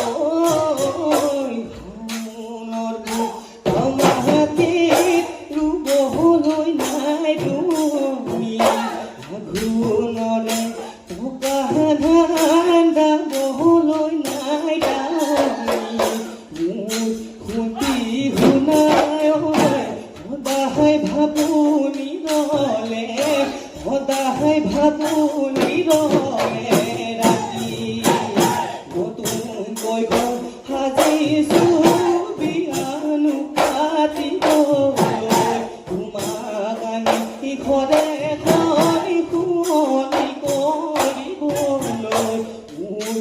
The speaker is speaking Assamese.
ঐ, শাওনৰ মাটিত ৰুবলৈ নাই তুমি, আঘোণৰে পকা ধান দাবলৈ নাই দাৱনী। মোৰ সোণটি শুনাই, সদায় ভাবো নিৰলে, সদায় ভাবো নিৰলে। ৰাতি নতুনকৈ ঘৰ সাজিছো বিয়ানো পাতিবলৈ, তোমাক আনি ঘৰে এখন শুৱনি কৰিবলৈ। মোৰ